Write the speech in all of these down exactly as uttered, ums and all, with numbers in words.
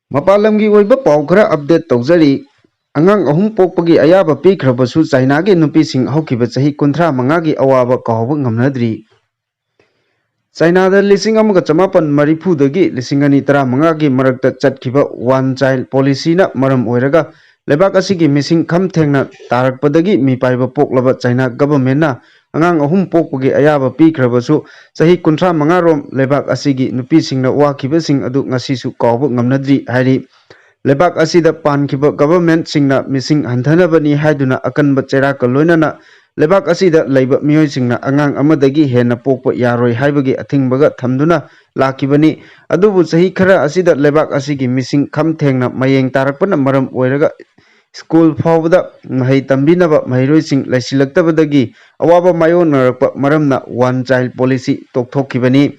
ꯃꯄꯥꯟ ꯂꯝꯒꯤ ꯑꯣꯏꯕ ꯄꯥꯎ ꯈꯔ ꯑꯞꯗꯦꯠ ꯇꯧꯖꯔꯤ꯫ ꯑꯉꯥꯡ ꯑꯍꯨꯝ ꯄꯣꯛꯄꯒꯤ ꯑꯌꯥꯕ ꯄꯤꯈ꯭ꯔꯕꯁꯨ ꯆꯥꯏꯅꯥꯒꯤ ꯅꯨꯄꯤꯁꯤꯡ ꯍꯧꯈꯤꯕ ꯆꯍꯤ ꯀꯨꯟꯊ꯭ꯔꯥ ꯃꯉꯥꯒꯤ ꯑꯋꯥꯕ ꯀꯥꯎꯕ ꯉꯝꯅꯗ꯭ꯔꯤ꯫ ꯆꯥꯏꯅꯥꯗ ꯂꯤꯁꯤꯡ ꯑꯃꯒ ꯆꯃꯥꯄꯟ ꯃꯔꯤꯐꯨꯗꯒꯤ ꯂꯤꯁꯤꯡ ꯑꯅꯤ ꯇꯔꯥꯃꯉꯥꯒꯤ ꯃꯔꯛꯇ ꯆꯠꯈꯤꯕ ꯋꯥꯟ ꯆꯥꯏꯜ ꯄꯣꯂꯤꯁꯤꯅ ꯃꯔꯝ ꯑꯣꯏꯔꯒ ꯂꯩꯕꯥꯛ ꯑꯁꯤꯒꯤ ꯃꯤꯁꯤꯡ ꯈꯝ ꯊꯦꯡꯅ ꯇꯥꯔꯛꯄꯗꯒꯤ ꯃꯤꯄꯥꯏꯕ ꯄꯣꯛꯂꯕ ꯆꯥꯏꯅꯥ ꯒꯚꯔꯟꯃꯦꯟꯠꯅ ꯑꯉꯥꯡ ꯑꯍꯨꯝ ꯄꯣꯛꯄꯒꯤ ꯑꯌꯥꯕ ꯄꯤꯈ꯭ꯔꯕꯁꯨ ꯆꯍꯤ ꯀꯨꯟꯊ꯭ꯔꯥ ꯃꯉꯥꯔꯣꯝ ꯂꯩꯕꯥꯛ ꯑꯁꯤꯒꯤ ꯅꯨꯄꯤꯁꯤꯡꯅ ꯋꯥꯈꯤꯕꯁꯤꯡ ꯑꯗꯨ ꯉꯁꯤꯁꯨ ꯀꯥꯎꯕ ꯉꯝꯅꯗ꯭ꯔꯤ ꯍꯥꯏꯔꯤ꯫ ꯂꯩꯕꯥꯛ ꯑꯁꯤꯗ ꯄꯥꯟꯈꯤꯕ ꯒꯚꯔꯟꯃꯦꯟꯠꯁꯤꯡꯅ ꯃꯤꯁꯤꯡ ꯍꯟꯊꯅꯕꯅꯤ ꯍꯥꯏꯗꯨꯅ ꯑꯀꯟꯕ ꯆꯩꯔꯥꯛꯀ ꯂꯣꯏꯅꯅ ꯂꯩꯕꯥꯛ ꯑꯁꯤꯗ ꯂꯩꯕ ꯃꯤꯑꯣꯏꯁꯤꯡꯅ ꯑꯉꯥꯡ ꯑꯃꯗꯒꯤ ꯍꯦꯟꯅ ꯄꯣꯛꯄ ꯌꯥꯔꯣꯏ ꯍꯥꯏꯕꯒꯤ ꯑꯊꯤꯡꯕꯒ ꯊꯝꯗꯨꯅ ꯂꯥꯛꯈꯤꯕꯅꯤ꯫ ꯑꯗꯨꯕꯨ ꯆꯍꯤ ꯈꯔ ꯑꯁꯤꯗ ꯂꯩꯕꯥꯛ ꯑꯁꯤꯒꯤ ꯃꯤꯁꯤꯡ ꯈꯝ ꯊꯦꯡꯅ ꯃꯌꯦꯡ ꯇꯥꯔꯛꯄꯅ ꯃꯔꯝ ꯑꯣꯏꯔꯒ ꯁ꯭ꯀꯨꯜ ꯐꯥꯎꯕꯗ ꯃꯍꯩ ꯇꯝꯕꯤꯅꯕ ꯃꯍꯩꯔꯣꯏꯁꯤꯡ ꯂꯩꯁꯤꯜꯂꯛꯇꯕꯗꯒꯤ ꯑꯋꯥꯕ ꯃꯥꯌꯣꯛꯅꯔꯛꯄ ꯃꯔꯝꯅ ꯋꯥꯟ ꯆꯥꯏꯜ ꯄꯣꯂꯤꯁꯤ ꯇꯣꯛꯊꯣꯛꯈꯤꯕꯅꯤ꯫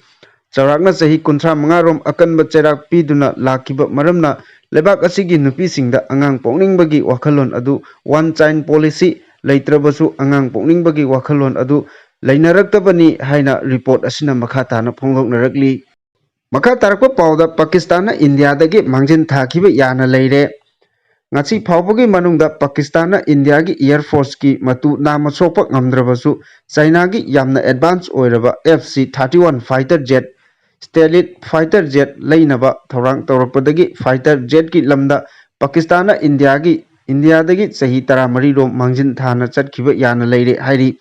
ꯆꯥꯎꯔꯥꯛꯅ ꯆꯍꯤ ꯀꯨꯟꯊ꯭ꯔꯥ ꯃꯉꯥꯔꯣꯝ ꯑꯀꯟꯕ ꯆꯩꯔꯥꯛ ꯄꯤꯗꯨꯅ ꯂꯥꯛꯈꯤꯕ ꯃꯔꯝꯅ ꯂꯩꯕꯥꯛ ꯑꯁꯤꯒꯤ ꯅꯨꯄꯤꯁꯤꯡꯗ ꯑꯉꯥꯡ ꯄꯣꯛꯅꯤꯡꯕꯒꯤ ꯋꯥꯈꯜꯂꯣꯟ ꯑꯗꯨ ꯋꯥꯟ ꯆꯥꯏꯜ ꯄꯣꯂꯤꯁꯤ ꯂꯩꯇ꯭ꯔꯕꯁꯨ ꯑꯉꯥꯡ ꯄꯣꯛꯅꯤꯡꯕꯒꯤ ꯋꯥꯈꯜꯂꯣꯟ ꯑꯗꯨ ꯂꯩꯅꯔꯛꯇꯕꯅꯤ ꯍꯥꯏꯅ ꯔꯤꯄꯣꯔꯠ ꯑꯁꯤꯅ ꯃꯈꯥ ꯇꯥꯅ ꯐꯣꯡꯗꯣꯛꯅꯔꯛꯂꯤ꯫ ꯃꯈꯥ ꯇꯥꯔꯛꯄ ꯄꯥꯎꯗ ꯄꯥꯀꯤꯁꯇꯥꯟꯅ ꯏꯟꯗꯤꯌꯥꯗꯒꯤ ꯃꯥꯡꯖꯤꯟ ꯊꯥꯈꯤꯕ ꯌꯥꯅ ꯂꯩꯔꯦ꯫ ꯉꯁꯤ ꯐꯥꯎꯕꯒꯤ ꯃꯅꯨꯡꯗ ꯄꯥꯀꯤꯁꯇꯥꯟꯅ ꯏꯟꯗꯤꯌꯥꯒꯤ ꯑꯦꯌꯔ ꯐꯣꯔꯁꯀꯤ ꯃꯇꯨ ꯅꯥꯝꯃ ꯁꯣꯛꯄ ꯉꯝꯗ꯭ꯔꯕꯁꯨ ꯆꯥꯏꯅꯥꯒꯤ ꯌꯥꯝꯅ ꯑꯦꯗꯚꯥꯟꯁ ꯑꯣꯏꯔꯕ F C thirty one fighter jet, stealth fighter jet ꯂꯩꯅꯕ ꯊꯧꯔꯥꯡ ꯇꯧꯔꯛꯄꯗꯒꯤ fighter jetꯀꯤ ꯂꯝꯗ ꯄꯥꯀꯤꯁꯇꯥꯟꯅ ꯏꯟꯗꯤꯌꯥꯒꯤ, ꯏꯟꯗꯤꯌꯥꯗꯒꯤ ꯆꯍꯤ ꯇꯔꯥꯃꯔꯤ ꯔꯣꯝ ꯃꯥꯡꯖꯤꯟ ꯊꯥꯅ ꯆꯠꯈꯤꯕ ꯌꯥꯅ ꯂꯩꯔꯦ ꯍꯥꯏꯔꯤ꯫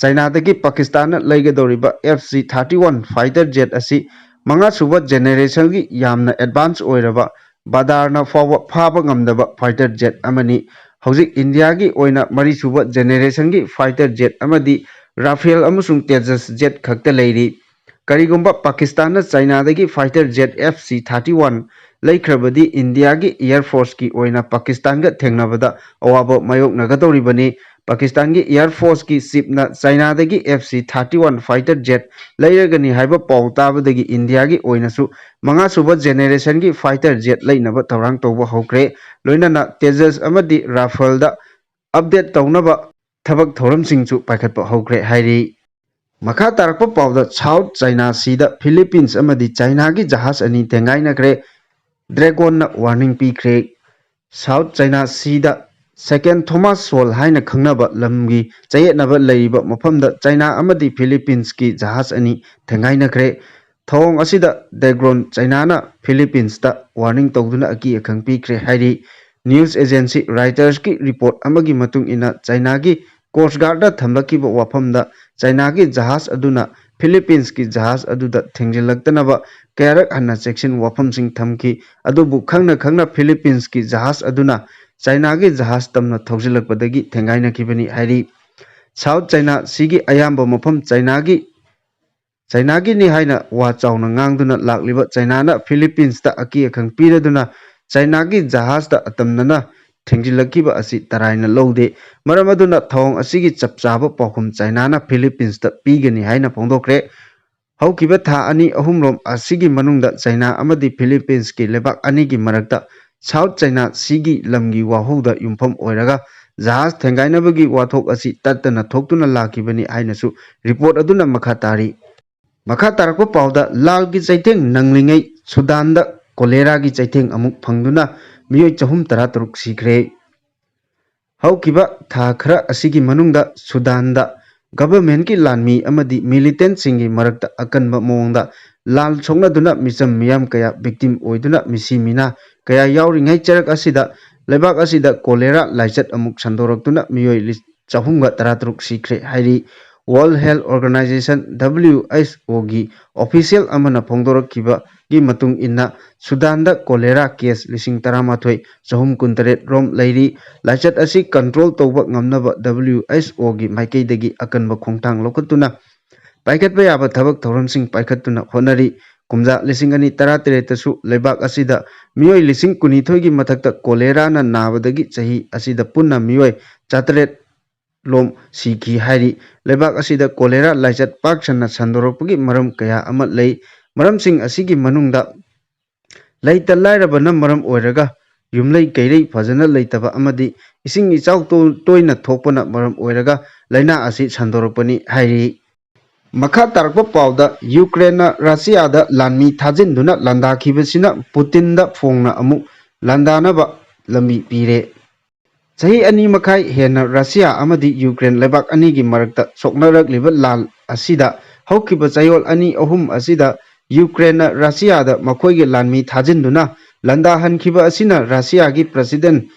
ꯆꯥꯏꯅꯥꯗꯒꯤ ꯄꯥꯀꯤꯁꯇꯥꯟꯅ ꯂꯩꯒꯗꯧꯔꯤꯕ F C thirty one fighter jet ꯑꯁꯤ ꯃꯉꯥꯁꯨꯕ generationꯒꯤ ꯌꯥꯝꯅ ꯑꯦꯗꯚꯥꯟꯁ ꯑꯣꯏꯔꯕ ꯕꯥꯗꯥꯔꯅ ꯐꯥꯎꯕ ꯐꯥꯕ ꯉꯝꯗꯕ fighter jet ꯑꯃꯅꯤ꯫ ꯍꯧꯖꯤꯛ ꯏꯟꯗꯤꯌꯥꯒꯤ ꯑꯣꯏꯅ ꯃꯔꯤꯁꯨꯕ generationꯒꯤ fighter jet ꯑꯃꯗꯤ ꯔꯥꯐꯦꯜ ꯑꯃꯁꯨꯡ ꯇꯦꯖꯁ jet ꯈꯛꯇ ꯂꯩꯔꯤ꯫ ꯀꯔꯤꯒꯨꯝꯕ ꯄꯥꯀꯤꯁꯇꯥꯟꯅ ꯆꯥꯏꯅꯥꯗꯒꯤ fighter jet F C thirty one ꯂꯩꯈ꯭ꯔꯕꯗꯤ ꯏꯟꯗꯤꯌꯥꯒꯤ ꯑꯦꯌꯔ ꯐꯣꯔꯁꯀꯤ ꯑꯣꯏꯅ ꯄꯥꯀꯤꯁꯇꯥꯟꯒ ꯊꯦꯡꯅꯕꯗ ꯑꯋꯥꯕ ꯃꯥꯌꯣꯛꯅꯒꯗꯧꯔꯤꯕꯅꯤ꯫ ꯄꯥꯀꯤꯁꯇꯥꯟꯒꯤ air ꯐꯣꯔꯁꯀꯤ ꯆꯤꯞꯅ ꯆꯥꯏꯅꯥꯗꯒꯤ F C thirty one fighter jet ꯂꯩꯔꯒꯅꯤ ꯍꯥꯏꯕ ꯄꯥꯎ ꯇꯥꯕꯗꯒꯤ ꯏꯟꯗꯤꯌꯥꯒꯤ ꯑꯣꯏꯅꯁꯨ ꯃꯉꯥꯁꯨꯕ generationꯒꯤ fighter jet ꯂꯩꯅꯕ ꯊꯧꯔꯥꯡ ꯇꯧꯕ ꯍꯧꯈ꯭ꯔꯦ꯫ ꯂꯣꯏꯅꯅ ꯇꯦꯖꯁ ꯑꯃꯗꯤ ꯔꯥꯐꯦꯜꯗ ꯑꯞꯗꯦꯠ ꯇꯧꯅꯕ ꯊꯕꯛ ꯊꯧꯔꯝꯁꯤꯡꯁꯨ ꯄꯥꯏꯈꯠꯄ ꯍꯧꯈ꯭ꯔꯦ ꯍꯥꯏꯔꯤ꯫ ꯃꯈꯥ ꯇꯥꯔꯛꯄ ꯄꯥꯎꯗ South China Seaꯗ ꯐꯤꯂꯤꯄꯤꯟꯁ ꯑꯃꯗꯤ ꯆꯥꯏꯅꯥꯒꯤ ꯖꯍꯥꯖ ꯑꯅꯤ ꯊꯦꯡꯒꯥꯏꯅꯈ꯭ꯔꯦ꯫ ꯗ꯭ꯔꯦꯒꯣꯟꯅ ꯋꯥꯔꯅꯤꯡ ꯄꯤꯈ꯭ꯔꯦ꯫ ꯁꯥꯎꯠ ꯆꯥꯏꯅꯥ ꯁꯤꯗ ꯁꯦꯀꯦꯟ ꯊꯣꯃꯥꯁ ꯁꯣꯜ ꯍꯥꯏꯅ ꯈꯪꯅꯕ ꯂꯝꯒꯤ ꯆꯌꯦꯠꯅꯕ ꯂꯩꯔꯤꯕ ꯃꯐꯝꯗ ꯆꯥꯏꯅꯥ ꯑꯃꯗꯤ ꯐꯤꯂꯤꯄꯤꯟꯁꯀꯤ ꯖꯍꯥꯖ ꯑꯅꯤ ꯊꯦꯡꯒꯥꯏꯅꯈ꯭ꯔꯦ꯫ ꯊꯧꯑꯣꯡ ꯑꯁꯤꯗ ꯗꯦꯒ꯭ꯔꯣꯟ ꯆꯥꯏꯅꯥꯅ ꯐꯤꯂꯤꯄꯤꯟꯁꯇ ꯋꯥꯔꯅꯤꯡ ꯇꯧꯗꯨꯅ ꯑꯀꯤ ꯑꯈꯪ ꯄꯤꯈ꯭ꯔꯦ ꯍꯥꯏꯔꯤ꯫ ꯅ꯭ꯌꯨꯁ ꯑꯦꯖꯦꯟꯁꯤ ꯔꯥꯏꯇꯔꯁꯀꯤ ꯔꯤꯄꯣꯔꯠ ꯑꯃꯒꯤ ꯃꯇꯨꯡ ꯏꯟꯅ ꯆꯥꯏꯅꯥꯒꯤ ꯀꯣꯁ ꯒꯥꯔꯗꯅ ꯊꯝꯂꯛꯈꯤꯕ ꯋꯥꯐꯝꯗ ꯆꯥꯏꯅꯥꯒꯤ ꯖꯍꯥꯖ ꯑꯗꯨꯅ ꯐꯤꯂꯤꯄꯤꯟꯁꯀꯤ ꯖꯍꯥꯖ ꯑꯗꯨꯗ ꯊꯦꯡꯖꯤꯜꯂꯛꯇꯅꯕ ꯀꯌꯥꯔꯛ ꯍꯟꯅ ꯆꯦꯛꯁꯤꯟ ꯋꯥꯐꯝꯁꯤꯡ ꯊꯝꯈꯤ꯫ ꯑꯗꯨꯕꯨ ꯈꯪꯅ ꯈꯪꯅ ꯐꯤꯂꯤꯄꯤꯟꯁꯀꯤ ꯖꯍꯥꯖ ꯑꯗꯨꯅ ꯆꯥꯏꯅꯥꯒꯤ ꯖꯍꯥꯖ ꯇꯝꯅ ꯊꯧꯖꯤꯜꯂꯛꯄꯗꯒꯤ ꯊꯦꯡꯒꯥꯏꯅꯈꯤꯕꯅꯤ ꯍꯥꯏꯔꯤ꯫ ꯁꯥꯎꯠ ꯆꯥꯏꯅꯥ ꯁꯤꯒꯤ ꯑꯌꯥꯝꯕ ꯃꯐꯝ ꯆꯥꯏꯅꯥꯒꯤ ꯆꯥꯏꯅꯥꯒꯤꯅꯤ ꯍꯥꯏꯅ ꯋꯥ ꯆꯥꯎꯅ ꯉꯥꯡꯗꯨꯅ ꯂꯥꯛꯂꯤꯕ ꯆꯥꯏꯅꯥꯅ ꯐꯤꯂꯤꯄꯤꯟꯁꯇ ꯑꯀꯤ ꯑꯈꯪ ꯄꯤꯔꯗꯨꯅ ꯆꯥꯏꯅꯥꯒꯤ ꯖꯍꯥꯖꯇ ꯑꯇꯝꯅꯅ ꯊꯦꯡꯖꯤꯜꯂꯛꯈꯤꯕ ꯑꯁꯤ ꯇꯔꯥꯏꯅ ꯂꯧꯗꯦ꯫ ꯃꯔꯝ ꯑꯗꯨꯅ ꯊꯧꯑꯣꯡ ꯑꯁꯤꯒꯤ ꯆꯞ ꯆꯥꯕ ꯄꯥꯎꯈꯨꯝ ꯆꯥꯏꯅꯥꯅ ꯐꯤꯂꯤꯄꯤꯟꯁꯇ ꯄꯤꯒꯅꯤ ꯍꯥꯏꯅ ꯐꯣꯡꯗꯣꯛꯈ꯭ꯔꯦ꯫ ꯍꯧꯈꯤꯕ ꯊꯥ ꯑꯅꯤ ꯑꯍꯨꯝꯔꯣꯝ ꯑꯁꯤꯒꯤ ꯃꯅꯨꯡꯗ ꯆꯥꯏꯅꯥ ꯑꯃꯗꯤ ꯐꯤꯂꯤꯄꯤꯟꯁꯀꯤ ꯂꯩꯕꯥꯛ ꯑꯅꯤꯒꯤ ꯃꯔꯛꯇ ꯁꯥꯎꯠ ꯆꯥꯏꯅꯥ ꯁꯤꯒꯤ ꯂꯝꯒꯤ ꯋꯥꯍꯧꯗ ꯌꯨꯝꯐꯝ ꯑꯣꯏꯔꯒ ꯖꯍꯥꯖ ꯊꯦꯡꯒꯥꯏꯅꯕꯒꯤ ꯋꯥꯊꯣꯛ ꯑꯁꯤ ꯇꯠꯇꯅ ꯊꯣꯛꯇꯨꯅ ꯂꯥꯛꯈꯤꯕꯅꯤ ꯍꯥꯏꯅꯁꯨ ꯔꯤꯄꯣꯔꯠ ꯑꯗꯨꯅ ꯃꯈꯥ ꯇꯥꯔꯤ꯫ ꯃꯈꯥ ꯇꯥꯔꯛꯄ ꯄꯥꯎꯗ ꯂꯥꯜꯒꯤ ꯆꯩꯊꯦꯡ ꯅꯪꯂꯤꯉꯩ ꯁꯨꯗꯥꯟꯗ ꯀꯣꯂꯦꯔꯥꯒꯤ ꯆꯩꯊꯦꯡ ꯑꯃꯨꯛ ꯐꯪꯗꯨꯅ ꯃꯤꯑꯣꯏ ꯆꯍꯨꯝ ꯇꯔꯥ ꯇꯔꯨꯛ ꯁꯤꯈ꯭ꯔꯦ꯫ ꯍꯧꯈꯤꯕ ꯊꯥ ꯈꯔ ꯑꯁꯤꯒꯤ ꯃꯅꯨꯡꯗ ꯁꯨꯗꯥꯟꯗ ꯒꯚꯔꯟꯃꯦꯟꯠꯀꯤ ꯂꯥꯟꯃꯤ ꯑꯃꯗꯤ ꯃꯤꯂꯤꯇꯦꯟꯠꯁꯤꯡꯒꯤ ꯃꯔꯛꯇ ꯑꯀꯟꯕ ꯃꯑꯣꯡꯗ ꯂꯥꯜ ꯁꯣꯛꯅꯗꯨꯅ ꯃꯤꯆꯝ ꯃꯤꯌꯥꯝ ꯀꯌꯥ ꯚꯤꯛꯇꯤꯝ ꯑꯣꯏꯗꯨꯅ ꯃꯤꯁꯤ ꯃꯤꯅꯥ ꯀꯌꯥ ꯌꯥꯎꯔꯤꯉꯩ ꯆꯔꯛ ꯑꯁꯤꯗ ꯂꯩꯕꯥꯛ ꯑꯁꯤꯗ ꯀꯣꯂꯦꯔꯥ ꯂꯥꯏꯆꯠ ꯑꯃꯨꯛ ꯁꯟꯗꯣꯔꯛꯇꯨꯅ ꯃꯤꯑꯣꯏ ꯂꯤ-, ꯆꯍꯨꯝꯒ ꯇꯔꯥ ꯇꯔꯨꯛ ꯁꯤꯈ꯭ꯔꯦ ꯍꯥꯏꯔꯤ꯫ World Health Organization, W H O ꯒꯤ ꯑꯣꯐꯤꯁꯤꯌꯦꯜ ꯑꯃꯅ ꯐꯣꯡꯗꯣꯔꯛꯈꯤꯕꯒꯤ ꯃꯇꯨꯡ ꯏꯟꯅ ꯁꯨꯗꯥꯟꯗ ꯀꯣꯂꯦꯔꯥ ꯀꯦꯁ ꯂꯤꯁꯤꯡ ꯇꯔꯥꯃꯥꯊꯣꯏ ꯆꯍꯨꯝ ꯀꯨꯟꯇꯔꯦꯠ ꯔꯣꯝ ꯂꯩꯔꯤ꯫ ꯂꯥꯏꯆꯠ ꯑꯁꯤ ꯀꯟꯇ꯭ꯔꯣꯜ ꯇꯧꯕ ꯉꯝꯅꯕ W H O ꯒꯤ ꯃꯥꯏꯀꯩꯗꯒꯤ ꯑꯀꯟꯕ ꯈꯣꯡꯊꯥꯡ ꯂꯧꯈꯠꯇꯨꯅ ꯄꯥꯏꯈꯠꯄ ꯌꯥꯕ ꯊꯕꯛ ꯊꯧꯔꯝꯁꯤꯡ ꯄꯥꯏꯈꯠꯇꯨꯅ ꯍꯣꯠꯅꯔꯤ꯫ ꯀꯨꯝꯖꯥ ꯂꯤꯁꯤꯡ ꯑꯅꯤ ꯇꯔꯥꯇꯔꯦꯠꯇꯁꯨ ꯂꯩꯕꯥꯛ ꯑꯁꯤꯗ ꯃꯤꯑꯣꯏ ꯂꯤꯁꯤꯡ ꯀꯨꯟꯅꯤꯊꯣꯏꯒꯤ ꯃꯊꯛꯇ ꯀꯣꯂꯦꯔꯥꯅ ꯅꯥꯕꯗꯒꯤ ꯆꯍꯤ ꯑꯁꯤꯗ ꯄꯨꯟꯅ ꯃꯤꯑꯣꯏ ꯆꯥꯇꯔꯦꯠ ꯂꯣꯝ ꯁꯤꯈꯤ ꯍꯥꯏꯔꯤ꯫ ꯂꯩꯕꯥꯛ ꯑꯁꯤꯗ ꯀꯣꯂꯦꯔꯥ ꯂꯥꯏꯆꯠ ꯄꯥꯛ ꯁꯟꯅ ꯁꯟꯗꯣꯔꯛꯄꯒꯤ ꯃꯔꯝ ꯀꯌꯥ ꯑꯃ ꯂꯩ꯫ ꯃꯔꯝꯁꯤꯡ ꯑꯁꯤꯒꯤ ꯃꯅꯨꯡꯗ ꯂꯩꯇ ꯂꯥꯏꯔꯕꯅ ꯃꯔꯝ ꯑꯣꯏꯔꯒ ꯌꯨꯝꯂꯩ ꯀꯩꯔꯩ ꯐꯖꯅ ꯂꯩꯇꯕ ꯑꯃꯗꯤ ꯏꯁꯤꯡ ꯏꯆꯥꯎ ꯇꯣ-, ꯇꯣꯏꯅ ꯊꯣꯛꯄꯅ ꯃꯔꯝ ꯑꯣꯏꯔꯒ ꯂꯥꯏꯅꯥ ꯑꯁꯤ ꯁꯟꯗꯣꯔꯛꯄꯅꯤ ꯍꯥꯏꯔꯤ꯫ ꯃꯈꯥ ꯇꯥꯔꯛꯄ ꯄꯥꯎꯗ, ꯌꯨꯀ꯭ꯔꯦꯟꯅ ꯔꯁꯤꯌꯥꯗ ꯂꯥꯟꯃꯤ ꯊꯥꯖꯤꯟꯗꯨꯅ ꯂꯥꯟꯗꯥꯈꯤꯕꯁꯤꯅ ꯄꯨꯇꯤꯟꯗ ꯐꯣꯡꯅ ꯑꯃꯨꯛ ꯂꯥꯟꯗꯥꯅꯕ ꯂꯝꯕꯤ ꯄꯤꯔꯦ꯫ ꯆꯍꯤ ꯑꯅꯤ ꯃꯈꯥꯏ ꯍꯦꯟꯅ ꯔꯁꯤꯌꯥ ꯑꯃꯗꯤ ꯌꯨꯀ꯭ꯔꯦꯟ ꯂꯩꯕꯥꯛ ꯑꯅꯤꯒꯤ ꯃꯔꯛꯇ ꯁꯣꯛꯅꯔꯛꯂꯤꯕ ꯂꯥꯟ ꯑꯁꯤꯗ, ꯍꯧꯈꯤꯕ ꯆꯌꯣꯜ ꯑꯅꯤ ꯑꯍꯨꯝ ꯑꯁꯤꯗ ꯌꯨꯀ꯭ꯔꯦꯟꯅ ꯔꯁꯤꯌꯥꯗ ꯃꯈꯣꯏꯒꯤ ꯂꯥꯟꯃꯤ ꯊꯥꯖꯤꯟꯗꯨꯅ ꯂꯥꯟꯗꯥꯍꯟꯈꯤꯕ ꯑꯁꯤꯅ ꯔꯁꯤꯌꯥꯒꯤ ꯄ꯭ꯔꯁꯤꯗꯦꯟ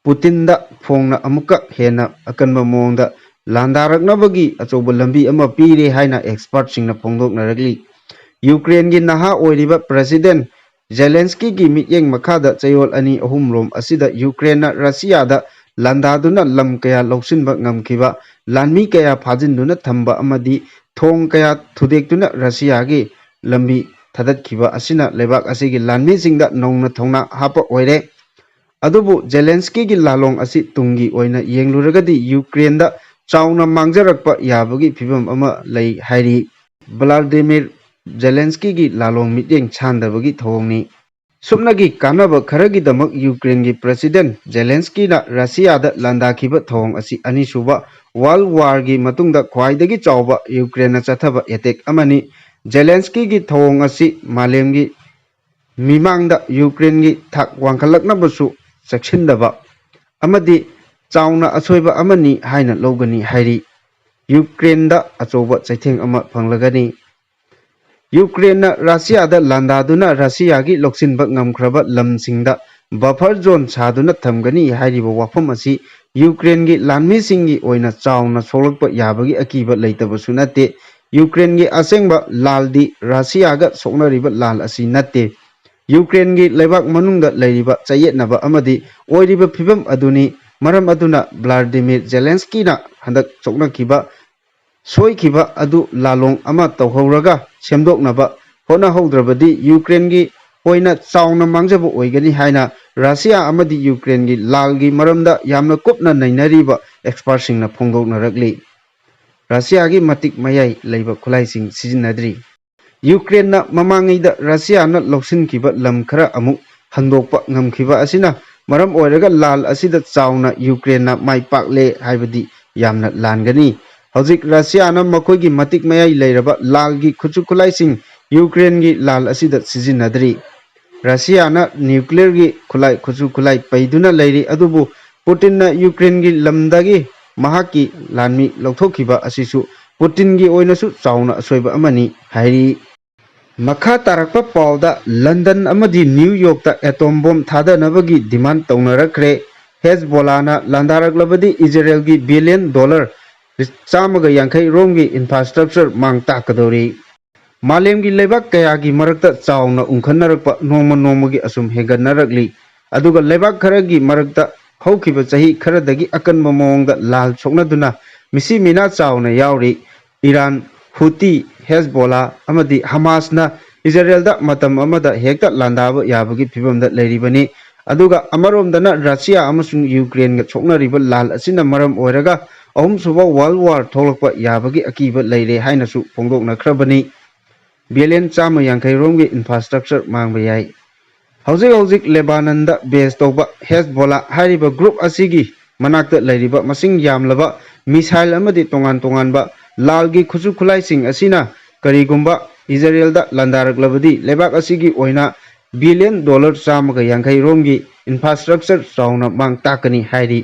ꯄꯨꯇꯤꯟꯗ ꯐꯣꯡꯅ ꯑꯃꯨꯛꯀ ꯍꯦꯟꯅ ꯑꯀꯟꯕ ꯃꯑꯣꯡꯗ ꯂꯥꯟꯗꯥꯔꯛꯅꯕꯒꯤ ꯑꯆꯧꯕ ꯂꯝꯕꯤ ꯑꯃ ꯄꯤꯔꯦ ꯍꯥꯏꯅ ꯑꯦꯛꯁꯄꯔꯠꯁꯤꯡꯅ ꯐꯣꯡꯗꯣꯛꯅꯔꯛꯂꯤ꯫ ꯌꯨꯀ꯭ꯔꯦꯟꯒꯤ ꯅꯍꯥ ꯑꯣꯏꯔꯤꯕ ꯄ꯭ꯔꯁꯤꯗꯦꯟ ꯖꯦꯂꯦꯟꯁꯀꯤꯒꯤ ꯃꯤꯠꯌꯦꯡ ꯃꯈꯥꯗ ꯆꯌꯣꯜ ꯑꯅꯤ ꯑꯍꯨꯝ ꯔꯣꯝ ꯑꯁꯤꯗ ꯌꯨꯀ꯭ꯔꯦꯟꯅ ꯔꯁꯤꯌꯥꯗ ꯂꯥꯟꯗꯥꯗꯨꯅ ꯂꯝ ꯀꯌꯥ ꯂꯧꯁꯤꯟꯕ ꯉꯝꯈꯤꯕ, ꯂꯥꯟꯃꯤ ꯀꯌꯥ ꯐꯥꯖꯤꯟꯗꯨꯅ ꯊꯝꯕ ꯑꯃꯗꯤ ꯊꯣꯡ ꯀꯌꯥ ꯊꯨꯗꯦꯛꯇꯨꯅ ꯔꯁꯤꯌꯥꯒꯤ ꯂꯝꯕꯤ ꯊꯥꯗꯠꯈꯤꯕ ꯑꯁꯤꯅ ꯂꯩꯕꯥꯛ ꯑꯁꯤꯒꯤ ꯂꯥꯟꯃꯤꯁꯤꯡꯗ ꯅꯧꯅ ꯊꯧꯅꯥ ꯍꯥꯞꯄ ꯑꯣꯏꯔꯦ꯫ ꯑꯗꯨꯕꯨ ꯖꯦꯂꯦꯟꯁꯀꯤꯒꯤ ꯂꯥꯂꯣꯡ ꯑꯁꯤ ꯇꯨꯡꯒꯤ ꯑꯣꯏꯅ ꯌꯦꯡꯂꯨꯔꯒꯗꯤ ꯌꯨꯀ꯭ꯔꯦꯟꯗ ꯆꯥꯎꯅ ꯃꯥꯡꯖꯔꯛꯄ ꯌꯥꯕꯒꯤ ꯐꯤꯕꯝ ꯑꯃ ꯂꯩ ꯍꯥꯏꯔꯤ꯫ ꯚ꯭ꯂꯥꯗꯤꯃꯤꯔ ꯖꯦꯂꯦꯟꯁꯀꯤꯒꯤ ꯂꯥꯂꯣꯡ ꯃꯤꯠꯌꯦꯡ ꯁꯥꯟꯗꯕꯒꯤ ꯊꯧꯑꯣꯡꯅꯤ꯫ ꯁꯨꯞꯅꯒꯤ ꯀꯥꯟꯅꯕ ꯈꯔꯒꯤꯗꯃꯛ ꯌꯨꯀ꯭ꯔꯦꯟꯒꯤ ꯄ꯭ꯔꯁꯤꯗꯦꯟ ꯖꯦꯂꯦꯟꯁꯀꯤꯅ ꯔꯁꯤꯌꯥꯗ ꯂꯥꯟꯗꯥꯈꯤꯕ ꯊꯧꯑꯣꯡ ꯑꯁꯤ ꯑꯅꯤꯁꯨꯕ ꯋꯥꯔꯜ ꯋꯥꯔꯒꯤ ꯃꯇꯨꯡꯗ ꯈ꯭ꯋꯥꯏꯗꯒꯤ ꯆꯥꯎꯕ ꯌꯨꯀ꯭ꯔꯦꯟꯅ ꯆꯠꯊꯕ ꯑꯦꯇꯦꯛ ꯑꯃꯅꯤ꯫ ꯖꯦꯂꯦꯟꯁꯀꯤꯒꯤ ꯊꯧꯑꯣꯡ ꯑꯁꯤ ꯃꯥꯂꯦꯝꯒꯤ ꯃꯤꯃꯥꯡꯗ ꯌꯨꯀ꯭ꯔꯦꯟꯒꯤ ꯊꯥꯛ ꯋꯥꯡꯈꯠꯂꯛꯅꯕꯁꯨ ꯆꯦꯛꯁꯤꯟꯗꯕ ꯑꯃꯗꯤ ꯆꯥꯎꯅ ꯑꯁꯣꯏꯕ ꯑꯃꯅꯤ ꯍꯥꯏꯅ ꯂꯧꯒꯅꯤ ꯍꯥꯏꯔꯤ꯫ ꯌꯨꯀ꯭ꯔꯦꯟꯗ ꯑꯆꯧꯕ ꯆꯩꯊꯦꯡ ꯑꯃ ꯐꯪꯂꯒꯅꯤ꯫ ꯌꯨꯀ꯭ꯔꯦꯟꯅ ꯔꯁꯤꯌꯥꯗ ꯂꯥꯟꯗꯥꯗꯨꯅ ꯔꯁꯤꯌꯥꯒꯤ ꯂꯧꯁꯤꯟꯕ ꯉꯝꯈ꯭ꯔꯕ ꯂꯝꯁꯤꯡꯗ ꯕꯐꯔ ꯖꯣꯟ ꯁꯥꯗꯨꯅ ꯊꯝꯒꯅꯤ ꯍꯥꯏꯔꯤꯕ ꯋꯥꯐꯝ ꯑꯁꯤ ꯌꯨꯀ꯭ꯔꯦꯟꯒꯤ ꯂꯥꯟꯃꯤꯁꯤꯡꯒꯤ ꯑꯣꯏꯅ ꯆꯥꯎꯅ ꯁꯣꯛꯂꯛꯄ ꯌꯥꯕꯒꯤ ꯑꯀꯤꯕ ꯂꯩꯇꯕꯁꯨ ꯅꯠꯇꯦ꯫ ꯌꯨꯀ꯭ꯔꯦꯟꯒꯤ ꯑꯁꯦꯡꯕ ꯂꯥꯜꯗꯤ ꯔꯁꯤꯌꯥꯒ ꯁꯣꯛꯅꯔꯤꯕ ꯂꯥꯜ ꯑꯁꯤ ꯅꯠꯇꯦ꯫ ꯌꯨꯀ꯭ꯔꯦꯟꯒꯤ ꯂꯩꯕꯥꯛ ꯃꯅꯨꯡꯗ ꯂꯩꯔꯤꯕ ꯆꯌꯦꯠꯅꯕ ꯑꯃꯗꯤ ꯑꯣꯏꯔꯤꯕ ꯐꯤꯕꯝ ꯑꯗꯨꯅꯤ꯫ ꯃꯔꯝ ꯑꯗꯨꯅ ꯚ꯭ꯂꯥꯗꯤꯃꯤꯔ ꯖꯦꯂꯦꯟꯁꯀꯤꯅ ꯍꯟꯗꯛ ꯁꯣꯛꯅꯈꯤꯕ ꯁꯣꯏꯈꯤꯕ ꯑꯗꯨ ꯂꯥꯂꯣꯡ ꯑꯃ ꯇꯧꯍꯧꯔꯒ ꯁꯦꯝꯗꯣꯛꯅꯕ ꯍꯣꯠꯅꯍꯧꯗ꯭ꯔꯕꯗꯤ ꯌꯨꯀ꯭ꯔꯦꯟꯒꯤ ꯑꯣꯏꯅ ꯆꯥꯎꯅ ꯃꯥꯡꯖꯕ ꯑꯣꯏꯒꯅꯤ ꯍꯥꯏꯅ ꯔꯁꯤꯌꯥ ꯑꯃꯗꯤ ꯌꯨꯀ꯭ꯔꯦꯟꯒꯤ ꯂꯥꯜꯒꯤ ꯃꯔꯝꯗ ꯌꯥꯝꯅ ꯀꯨꯞꯅ ꯅꯩꯅꯔꯤꯕ ꯑꯦꯛꯁꯄꯔꯠꯁꯤꯡꯅ ꯐꯣꯡꯗꯣꯛꯅꯔꯛꯂꯤ꯫ ꯔꯁꯤꯌꯥꯒꯤ ꯃꯇꯤꯛ ꯃꯌꯥꯏ ꯂꯩꯕ ꯈꯨꯠꯂꯥꯏꯁꯤꯡ ꯁꯤꯖꯤꯟꯅꯗ꯭ꯔꯤ꯫ ꯌꯨꯀ꯭ꯔꯦꯟꯅ ꯃꯃꯥꯡꯉꯩꯗ ꯔꯁꯤꯌꯥꯅ ꯂꯧꯁꯤꯟꯈꯤꯕ ꯂꯝ ꯈꯔ ꯑꯃꯨꯛ ꯍꯟꯗꯣꯛꯄ ꯉꯝꯈꯤꯕ ꯑꯁꯤꯅ ꯃꯔꯝ ꯑꯣꯏꯔꯒ ꯂꯥꯜ ꯑꯁꯤꯗ ꯆꯥꯎꯅ ꯌꯨꯀ꯭ꯔꯦꯟꯅ ꯃꯥꯏ ꯄꯥꯛꯂꯦ ꯍꯥꯏꯕꯗꯤ ꯌꯥꯝꯅ ꯂꯥꯟꯒꯅꯤ꯫ ꯍꯧꯖꯤꯛ ꯔꯁꯤꯌꯥꯅ ꯃꯈꯣꯏꯒꯤ ꯃꯇꯤꯛ ꯃꯌꯥꯏ ꯂꯩꯔꯕ ꯂꯥꯜꯒꯤ ꯈꯨꯠꯁꯨ ꯈꯨꯠꯂꯥꯏꯁꯤꯡ ꯌꯨꯀ꯭ꯔꯦꯟꯒꯤ ꯂꯥꯜ ꯑꯁꯤꯗ ꯁꯤꯖꯤꯟꯅꯗ꯭ꯔꯤ꯫ ꯔꯁꯤꯌꯥꯅ ꯅ꯭ꯌꯨꯀ꯭ꯂꯤꯌꯔꯒꯤ ꯈꯨꯠꯂꯥꯏ ꯈꯨꯠꯁꯨ ꯈꯨꯠꯂꯥꯏ ꯄꯩꯗꯨꯅ ꯂꯩꯔꯤ, ꯑꯗꯨꯕꯨ ꯄꯨꯇꯤꯟꯅ ꯌꯨꯀ꯭ꯔꯦꯟꯒꯤ ꯂꯝꯗꯒꯤ ꯃꯍꯥꯛꯀꯤ ꯂꯥꯟꯃꯤ ꯂꯧꯊꯣꯛꯈꯤꯕ ꯑꯁꯤꯁꯨ ꯄꯨꯇꯤꯟꯒꯤ ꯑꯣꯏꯅꯁꯨ ꯆꯥꯎꯅ ꯑꯁꯣꯏꯕ ꯑꯃꯅꯤ ꯍꯥꯏꯔꯤ꯫ ꯃꯈꯥ ꯇꯥꯔꯛꯄ ꯄꯥꯎꯗ, ꯂꯟꯗꯟ ꯑꯃꯗꯤ ꯅ꯭ꯌꯨ ꯌꯣꯔꯛꯇ ꯑꯦꯇꯣꯝ ꯕꯣꯝ ꯊꯥꯗꯅꯕꯒꯤ ꯗꯤꯃꯥꯟ ꯇꯧꯅꯔꯛꯈ꯭ꯔꯦ꯫ ꯍꯦꯖꯕꯣꯂꯥꯅ ꯂꯥꯟꯗꯥꯔꯛꯂꯕꯗꯤ ꯏꯖꯔꯦꯜꯒꯤ ꯕꯤꯂꯤꯌꯟ ꯗꯣꯂꯔ ꯆꯥꯝꯃꯒ ꯌꯥꯡꯈꯩ ꯔꯣꯝꯒꯤ ꯏꯟꯐ꯭ꯔꯥꯁ꯭ꯇ꯭ꯔꯛꯆꯔ ꯃꯥꯡ ꯇꯥꯛꯀꯗꯧꯔꯤ꯫ ꯃꯥꯂꯦꯝꯒꯤ ꯂꯩꯕꯥꯛ ꯀꯌꯥꯒꯤ ꯃꯔꯛꯇ ꯆꯥꯎꯅ ꯎꯪꯈꯠꯅꯔꯛꯄ ꯅꯣꯡꯃ ꯅꯣꯡꯃꯒꯤ ꯑꯁꯨꯝ ꯍꯦꯟꯒꯠꯅꯔꯛꯂꯤ꯫ ꯑꯗꯨꯒ ꯂꯩꯕꯥꯛ ꯈꯔꯒꯤ ꯃꯔꯛꯇ ꯍꯧꯈꯤꯕ ꯆꯍꯤ ꯈꯔꯗꯒꯤ ꯑꯀꯟꯕ ꯃꯑꯣꯡꯗ ꯂꯥꯜ ꯁꯣꯛꯅꯗꯨꯅ ꯃꯤꯁꯤ ꯃꯤꯅꯥ ꯆꯥꯎꯅ ꯌꯥꯎꯔꯤ꯫ ꯏꯔꯥꯟ, ꯍꯨꯇꯤ, ꯍꯦꯖꯕꯣꯂꯥ ꯑꯃꯗꯤ ꯍꯃꯥꯁꯅ ꯏꯖꯔꯦꯜꯗ ꯃꯇꯝ ꯑꯃꯗ ꯍꯦꯛꯇ ꯂꯥꯟꯗꯥꯕ ꯌꯥꯕꯒꯤ ꯐꯤꯕꯝꯗ ꯂꯩꯔꯤꯕꯅꯤ꯫ ꯑꯗꯨꯒ ꯑꯃꯔꯣꯝꯗꯅ ꯔꯁꯤꯌꯥ ꯑꯃꯁꯨꯡ ꯌꯨꯀ꯭ꯔꯦꯟꯒ ꯁꯣꯛꯅꯔꯤꯕ ꯂꯥꯜ ꯑꯁꯤꯅ ꯃꯔꯝ ꯑꯣꯏꯔꯒ ꯑꯍꯨꯝꯁꯨꯕ ꯋꯥꯔꯜ ꯋꯥꯔ ꯊꯣꯛꯂꯛꯄ ꯌꯥꯕꯒꯤ ꯑꯀꯤꯕ ꯂꯩꯔꯦ ꯍꯥꯏꯅꯁꯨ ꯐꯣꯡꯗꯣꯛꯅꯈ꯭ꯔꯕꯅꯤ꯫ ꯕꯤꯂꯤꯌꯟ ꯆꯥꯝꯃ ꯌꯥꯡꯈꯩ ꯔꯣꯝꯒꯤ ꯏꯟꯐ꯭ꯔꯥꯁ꯭ꯇ꯭ꯔꯛꯆꯔ ꯃꯥꯡꯕ ꯌꯥꯏ꯫ ꯍꯧꯖꯤꯛ ꯍꯧꯖꯤꯛ ꯂꯦꯕꯥꯅꯟꯗ ꯕꯦꯖ ꯇꯧꯕ ꯍꯦꯖꯕꯣꯂꯥ ꯍꯥꯏꯔꯤꯕ ꯒ꯭ꯔꯨꯞ ꯑꯁꯤꯒꯤ ꯃꯅꯥꯛꯇ ꯂꯩꯔꯤꯕ ꯃꯁꯤꯡ ꯌꯥꯝꯂꯕ ꯃꯤꯁꯥꯏꯜ ꯑꯃꯗꯤ ꯇꯣꯉꯥꯟ ꯇꯣꯉꯥꯟꯕ ꯂꯥꯜꯒꯤ ꯈꯨꯠꯁꯨ ꯈꯨꯠꯂꯥꯏꯁꯤꯡ ꯑꯁꯤꯅ ꯀꯔꯤꯒꯨꯝꯕ ꯏꯖꯔꯦꯜꯗ ꯂꯥꯟꯗꯥꯔꯛꯂꯕꯗꯤ ꯂꯩꯕꯥꯛ ꯑꯁꯤꯒꯤ ꯑꯣꯏꯅ ꯕꯤꯂꯤꯌꯟ ꯗꯣꯂꯔ ꯆꯥꯝꯃꯒ ꯌꯥꯡꯈꯩ ꯔꯣꯝꯒꯤ ꯏꯟꯐ꯭ꯔꯥꯁ꯭ꯇ꯭ꯔꯛꯆꯔ ꯆꯥꯎꯅ ꯃꯥꯡ ꯇꯥꯛꯀꯅꯤ ꯍꯥꯏꯔꯤ꯫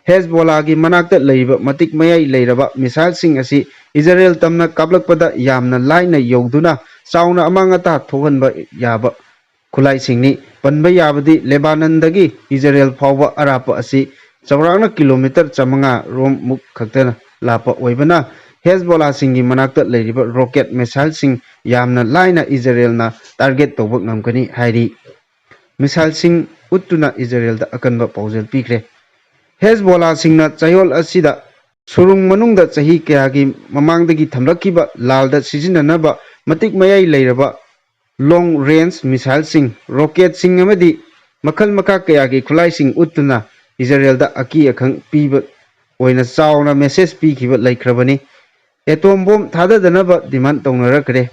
ꯍꯦꯖꯕꯣꯂꯥꯒꯤ ꯃꯅꯥꯛꯇ ꯂꯩꯔꯤꯕ ꯃꯇꯤꯛ ꯃꯌꯥꯏ ꯂꯩꯔꯕ ꯃꯤꯁꯥꯏꯜꯁꯤꯡ ꯑꯁꯤ ꯏꯖꯔꯦꯜ ꯇꯝꯅ ꯀꯥꯞꯂꯛꯄꯗ ꯌꯥꯝꯅ ꯂꯥꯏꯅ ꯌꯧꯗꯨꯅ ꯆꯥꯎꯅ ꯑꯃꯥꯡ ꯑꯇꯥ ꯊꯣꯛꯍꯟꯕ ꯌꯥꯕ ꯈꯨꯠꯂꯥꯏꯁꯤꯡꯅꯤ꯫ ꯄꯟꯕ ꯌꯥꯕꯗꯤ ꯂꯦꯕꯥꯅꯟꯗꯒꯤ ꯏꯖꯔꯦꯜ ꯐꯥꯎꯕ ꯑꯔꯥꯞꯄ ꯑꯁꯤ ꯆꯥꯎꯔꯥꯛꯅ ꯀꯤꯂꯣꯃꯤꯇꯔ ꯆꯥꯃꯉꯥ ꯔꯣꯝ ꯃꯨꯛ ꯈꯛꯇꯅ ꯂꯥꯞꯄ ꯑꯣꯏꯕꯅ ꯍꯦꯖꯕꯣꯂꯥꯁꯤꯡꯒꯤ ꯃꯅꯥꯛꯇ ꯂꯩꯔꯤꯕ ꯔꯣꯀꯦꯠ ꯃꯤꯁꯥꯏꯜꯁꯤꯡ ꯌꯥꯝꯅ ꯂꯥꯏꯅ ꯏꯖꯔꯦꯜꯅ ꯇꯥꯔꯒꯦꯠ ꯇꯧꯕ ꯉꯝꯒꯅꯤ ꯍꯥꯏꯔꯤ꯫ ꯃꯤꯁꯥꯏꯜꯁꯤꯡ ꯎꯠꯇꯨꯅ ꯏꯖꯔꯦꯜꯗ ꯑꯀꯟꯕ ꯄꯥꯎꯖꯦꯜ ꯄꯤꯈ꯭ꯔꯦ꯫ ꯍꯦꯖꯕꯣꯂꯥꯁꯤꯡꯅ ꯆꯌꯣꯜ ꯑꯁꯤꯗ ꯁꯨꯔꯨꯡ ꯃꯅꯨꯡꯗ ꯆꯍꯤ ꯀꯌꯥꯒꯤ ꯃꯃꯥꯡꯗꯒꯤ ꯊꯝꯂꯛꯈꯤꯕ ꯂꯥꯜꯗ ꯁꯤꯖꯤꯟꯅꯅꯕ ꯃꯇꯤꯛ ꯃꯌꯥꯏ ꯂꯩꯔꯕ ꯂꯣꯡ ꯔꯦꯟꯖ ꯃꯤꯁꯥꯏꯜꯁꯤꯡ, ꯔꯣꯀꯦꯠꯁꯤꯡ ꯑꯃꯗꯤ ꯃꯈꯜ ꯃꯈꯥ ꯀꯌꯥꯒꯤ ꯈꯨꯠꯂꯥꯏꯁꯤꯡ ꯎꯠꯇꯨꯅ ꯏꯖꯔꯦꯜꯗ ꯑꯀꯤ ꯑꯈꯪ ꯄꯤꯕ ꯑꯣꯏꯅ ꯆꯥꯎꯅ ꯃꯦꯁꯦꯖ ꯄꯤꯈꯤꯕ ꯂꯩꯈ꯭ꯔꯕꯅꯤ꯫ ꯑꯦꯇꯣꯝ ꯕꯣꯝ ꯊꯥꯗꯗꯅꯕ ꯗꯤꯃꯥꯟ ꯇꯧꯅꯔꯛꯈ꯭ꯔꯦ꯫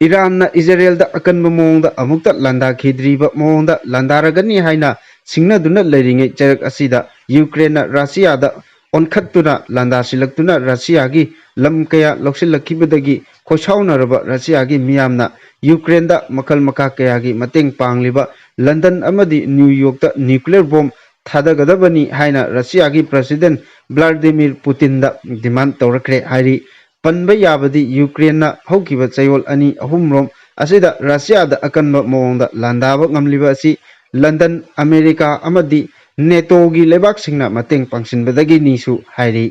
ꯏꯔꯥꯟꯅ ꯏꯖꯔꯦꯜꯗ ꯑꯀꯟꯕ ꯃꯑꯣꯡꯗ ꯑꯃꯨꯛꯇ ꯂꯥꯟꯗꯥꯈꯤꯗ꯭ꯔꯤꯕ ꯃꯑꯣꯡꯗ ꯂꯥꯟꯗꯥꯔꯒꯅꯤ ꯍꯥꯏꯅ ꯁꯤꯡꯅꯗꯨꯅ ꯂꯩꯔꯤꯉꯩ ꯆꯩꯔꯛ ꯑꯁꯤꯗ ꯌꯨꯀ꯭ꯔꯦꯟꯅ ꯔꯁꯤꯌꯥꯗ ꯑꯣꯟꯈꯠꯇꯨꯅ ꯂꯥꯟꯗꯥꯁꯤꯜꯂꯛꯇꯨꯅ ꯔꯁꯤꯌꯥꯒꯤ ꯂꯝ ꯀꯌꯥ ꯂꯧꯁꯤꯜꯂꯛꯈꯤꯕꯗꯒꯤ ꯈꯣꯏꯁꯥꯎꯅꯔꯕ ꯔꯁꯤꯌꯥꯒꯤ ꯃꯤꯌꯥꯝꯅ ꯌꯨꯀ꯭ꯔꯦꯟꯗ ꯃꯈꯜ ꯃꯈꯥ ꯀꯌꯥꯒꯤ ꯃꯇꯦꯡ ꯄꯥꯡꯂꯤꯕ ꯂꯟꯗꯟ ꯑꯃꯗꯤ ꯅ꯭ꯌꯨ ꯌꯣꯔꯛꯇ ꯅ꯭ꯌꯨꯀ꯭ꯂꯤꯌꯔ ꯕꯣꯝ ꯊꯥꯗꯒꯗꯕꯅꯤ ꯍꯥꯏꯅ ꯔꯁꯤꯌꯥꯒꯤ ꯄ꯭ꯔꯁꯤꯗꯦꯟ ꯚ꯭ꯂꯥꯗꯤꯃꯤꯔ ꯄꯨꯇꯤꯟꯗ ꯗꯤꯃꯥꯟ ꯇꯧꯔꯛꯈ꯭ꯔꯦ ꯍꯥꯏꯔꯤ꯫ ꯄꯟꯕ ꯌꯥꯕꯗꯤ ꯌꯨꯀ꯭ꯔꯦꯟꯅ ꯍꯧꯈꯤꯕ ꯆꯌꯣꯜ ꯑꯅꯤ ꯑꯍꯨꯝꯔꯣꯝ ꯑꯁꯤꯗ ꯔꯁꯤꯌꯥꯗ ꯑꯀꯟꯕ ꯃꯑꯣꯡꯗ ꯂꯥꯟꯗꯥꯕ ꯉꯝꯂꯤꯕ ꯑꯁꯤ ꯂꯟꯗꯟ, ꯑꯃꯦꯔꯤꯀꯥ ꯑꯃꯗꯤ ꯅꯦꯇꯣꯒꯤ ꯂꯩꯕꯥꯛꯁꯤꯡꯅ ꯃꯇꯦꯡ ꯄꯥꯡꯁꯤꯟꯕꯗꯒꯤꯅꯤꯁꯨ ꯍꯥꯏꯔꯤ꯫